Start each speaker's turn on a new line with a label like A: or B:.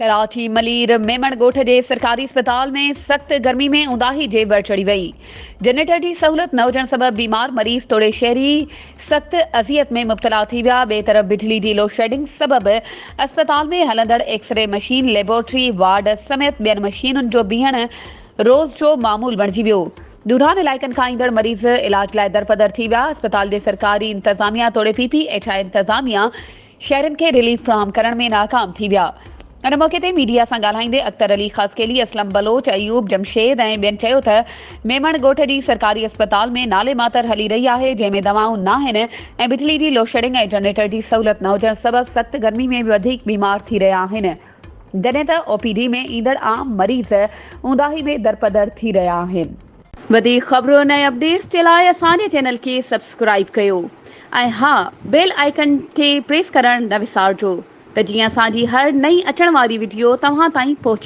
A: ڪراچي، ملير، ميمڻ ڳوٺ جي سرڪاري اسپتال ۾ سخت گرمي ۾ اونداهي جي ور چڙهي وئي. جنريٽر جي سهولت نه هجڻ سبب بيمار مريض توڙي شهري سخت اذيت ۾ مبتلا ٿي ويا. ٻئي طرف بجلي جي لوڊشيڊنگ سبب اسپتال ۾ هلندڙ ايڪسري مشين، ليبارٽري، وارڊ سميت ٻين مشينن جو بيهڻ روز جو معمول بڻجي ويو. دوران علائقن کان ايندڙ مريض علاج لاء درپدر ٿي ويا. اسپتال جي سرڪاري انتظاميا توڙي پي پي ايڇ I انتظاميا شهرين کي رليف فراهم ڪرڻ ۾ ناڪام ٿي ويا. ان موقعي تي ميڊيا سان ڳالهائيندي اختر علي خاصخيلي، اسلم بلوچ، ايوب جمشيد ۽ ٻين چيو ته ميمڻ ڳوٺ جي سرڪاري اسپتال ۾ نالي ماتر هلي رهي آهي جنهن ۾ دوائون ناهن ۽ بجلي جي لوڊشيڊنگ ۽ جنريٽر جي سهولت نه هجڻ سبب سخت گرمي ۾ به وڌيڪ بيمار ٿي رهيا آهن جڏهن ته او پي ڊي ۾ ايندڙ عام مريض اونداهي ۾ درپدر ٿي رهيا آهن. وڌيڪ خبرن ۽ اپڊيٽس جي لاء اسان جي چينل کي سبسڪرائيب ڪيو ۽ ها بيل آئيڪن کي پريس ڪرڻ نه وسارجو ته جيئن اسان جي هر نئين اچڻ واري وڊيو توهان تائين پهچي.